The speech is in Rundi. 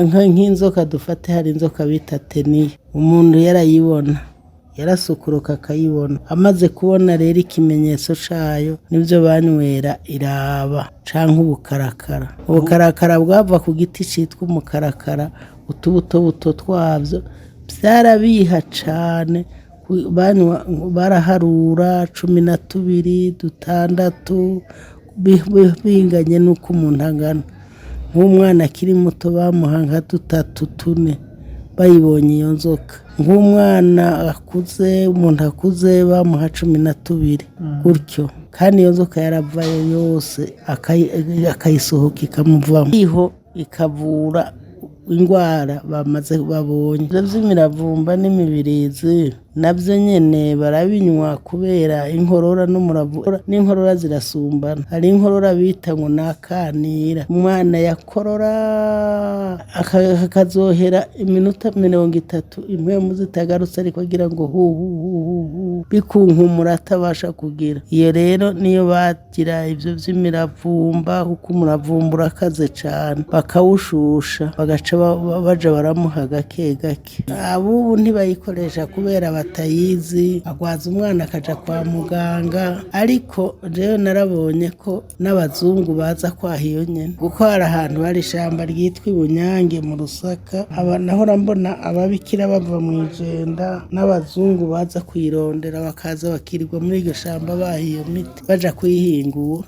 Nk'inzoka dufate, hari inzoka bita teniya, umuntu yarayibona yarasukuruka akayibona. Amaze kubona rero ikimenyetso cayo, nibyo banywera iraba canke ubukarakara. Ubukarakara bwava ku giti citwa umukarakara, utubutobuto twabyo vyarabiha cane. Banywa baraharura 12, 6, binganye n'uko umuntu angana. Nk'umwana akiri muto bamuha nka dutatu, tune, bayibonye iyo nzoka. Nk'umwana akuze, umuntu akuze, bamuha 12 gutyo. Kandi iyo nzoka yaravayo yose, akayisohoka ikamuvamo, iho ikavura indwara bamaze babonye. Ivyo vy'imiravumba n'imibirizi navyo nyene barabinywa kubera inkorora n'umuravumba n'inkorora zirasumbana. Hari inkorora bita ngo nakanira, umwana yakorora hakazohera iminota 30 impwemu zitagarutse, ariko agira ngo hu hu hu hu hu, bikunkumura atabasha kugira. Iyo rero niyo bagira ivyo vy'imiravumba, kuko umuravumba urakaze cane, bakawushusha bagaca baja baramuha gake gake. Abubu ntibayikoresha kubera batayizi, agwaza umwana akaja kwa muganga. Ariko rero narabonye ko n'abazungu baza kwaha iyo nyene, kuko hari ahantu hari ishamba ryitwa Ibunyange mu Rusaka, aba nahora mbona ababikira bava mw'Ijenda n'abazungu baza kuyirondera, bakaza bakirirwa muri iryo shamba baha iyo miti baja kuyihingura.